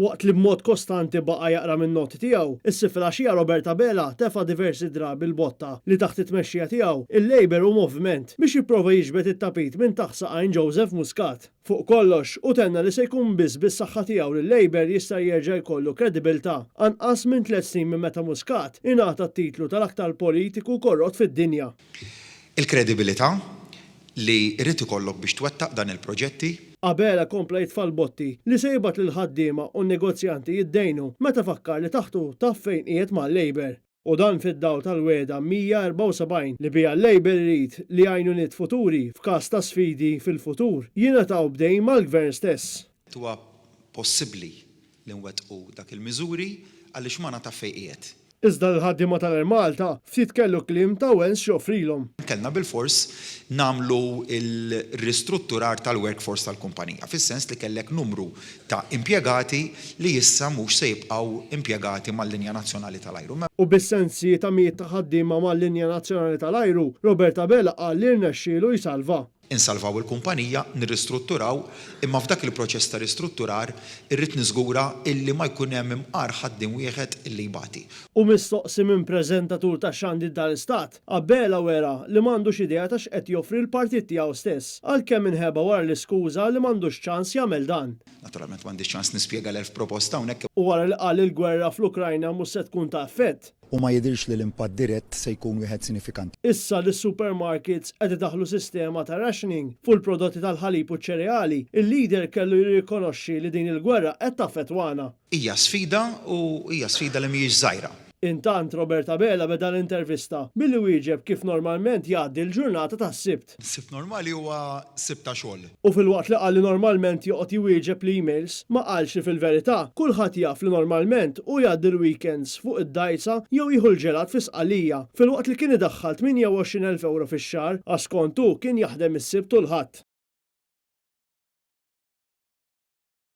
Waqt li b'mod kostanti baqa' jaqra min-noti tiegħu, is-Sibt filgħaxija Robert Abela tefa' diversi drabi l-botta li taħt it-tmexxija tiegħu, il-Labour hu moviment biex jipprova jiġbed it-tapit minn taħt saqajn Joseph Muscat. Fuq kollox, hu tenna li se jkun biss bis-saħħa tiegħu li l-Labour jista' jerġa' jkollu kredibilità, anqas minn tlett snin minn meta Muscat ingħata t-titlu tal-aktar politiku korrott fid-dinja. Il-kredibilità li jrid ikollok biex twettaq dan il-proġetti. Abela kompla jitfa' l-botti li se jibgħat lill-ħaddiema u n-negozjanti jiddejnu meta fakkar li taħtu taf fejn qiegħed mal-Labour. U dan fid-dawl tal-wegħda 174 li biha l-Labour irid li għajnuniet futuri f'każ ta' sfidi fil-futur jingħataw b'dejn mal-Gvern stess. Huwa possibbli li nwettqu dak il-miżuri għaliex magħna taf fejn qiegħed. Iżda lill-ħaddiema tal-Air Malta ftit kellu kliem ta' wens x'joffrilhom. Kellna bilfors nagħmlu l-ristrutturar tal-workforce tal-kumpanija, fis-sens li kellek numru ta' impjegati li issa mhux se jibqgħu impjegati mal-linja nazzjonali tal-ajru. U bis-sensi ta' mijiet ta' ħaddiema mal-linja nazzjonali tal-ajru, Robert Abela qal li rnexxielu jsalva. Insalvaw il-kumpanija, nirristrutturaw, imma f'dak il-proċess ta' ristrutturar irrid niżgura illi ma jkun hemm imqar ħaddiem wieħed illi jbati. U mistoqsi minn preżentatur ta' xandir tal-Istat, Abela wera li m'għandux idea ta' x'qed joffri l-partit tiegħu stess, għalkemm inħeba wara l-iskuża li m'għandux ċans jagħmel dan. Naturalment m'għandix ċans nispjega l-1000 proposta hawnhekk. U wara li qal li l-gwerra fl-Ukrajna mhux se tkun ta' effett, U ma jidhirx li l-impatt dirett se jkun wieħed sinifikanti. Issa li s-supermarkets qed idaħħlu sistema ta' rationing fuq il-prodotti tal-ħalib u ċ-ċereali, il-leader kellu jirrikonoxxi li din il-gwerra qed taffettwana. Hija sfida u hija sfida li mhijiex żgħira. Intant, Robert Abela beda l-intervista billi wieġeb kif normalment jgħaddi l-ġurnata tas-Sibt. Sibt normali huwa Sibt ta' xogħol. U filwaqt li qal li normalment joqgħod jwieġeb l-emails, ma qalx li fil-verità, kulħadd jaf li normalment hu jgħaddi l-weekends fuq id-dgħajsa jew jieħu l-ġelat fi Sqallija, filwaqt li kien idaħħal 28,000 ewro fix-xahar għax skont hu kien jaħdem is-Sibt u l-Ħadd.